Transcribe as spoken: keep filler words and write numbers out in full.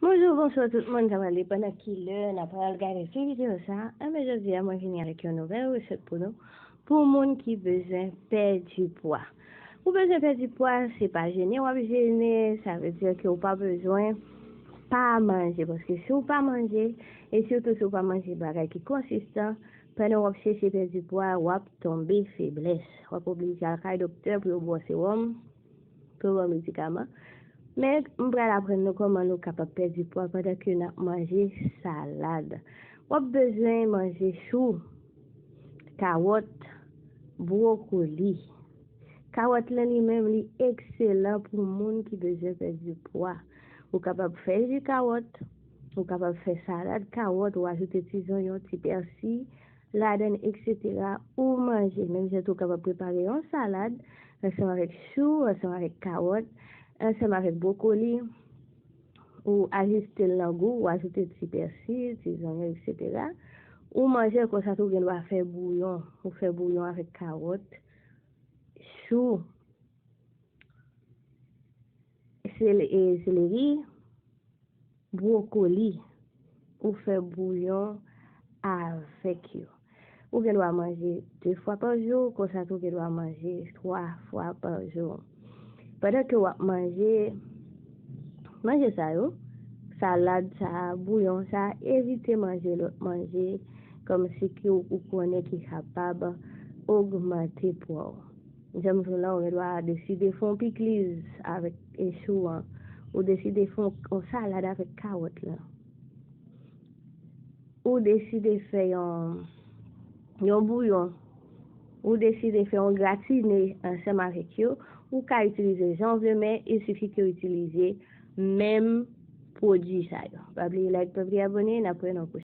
Bonjou, bonswa tout moun, sa pral depann nan ki lè n ap pral gade ti videyo sa. Enben, jodi a, mwen vini avèk yon nouvèl resèt pou nou, pou moun ki bezwen pèdi pwa. Ou bezwen pèdi pwa, se pa jene w ap jene, sa vle di ke ou pa bezwen pa manje, paske si w pa manje, e sitou si w pa manje bagay ki konsistan, pandan w ap chèche pèdi pwa, w ap tonbe feblès. W ap oblije al kay doktè pou yo ba w sewòm, pou yo ba w medikaman. Men, m pral aprann nou kòman nou kapab pèdi pwa pandan ke n ap manje salad. W ap bezwen manje chou, kawòt, bwokoli. Kawòt lan li menm, li ekselan pou moun ki bezwen pèdi pwa. Ou kapab fè ji kawòt, ou kapab fè salad kawòt, ou ajoute ti zonyon, ti pèsi ladan l, etsetera. Ou manje. Menm jan tou, ou kapab prepare yon salad ansanm avèk chou, ansanm avèk kawòt, ansanm avèk bwokoli. Ou ajiste l nan gou, ou ajoute ti pèsi, ti zonyon, etsetera. Ou manje l konsa tou, ou gen dwa fè bouyon. Ou fè bouyon avèk kawòt, chou, sel-, e, seleri, bwokoli. Ou fè bouyon avèk yo. Ou gen dwa manje de fwa pa jou, konsa tou ou gen dwa manje twa fwa pa jou. Pandan ke w ap manje, manje sa yo, salad sa, bouyon sa, evite manje lòt manje, kòmsi ke ou, ou konnen ki kapab ogmante pwa w. Jan m di w la, ou gen dwa deside fè yon pikliz avèk, e, chou an, ou deside fè yon, yon salad avèk kawòt lan, ou deside fè yon, yon bouyon, ou deside fè yon gratine ansanm avèk yo, ou ka itilize jan w vle, men il sifi ke w itilize menm pwodui sa yo. Pa bliye like, pa bliye abòne, n ap wè nan pwochen.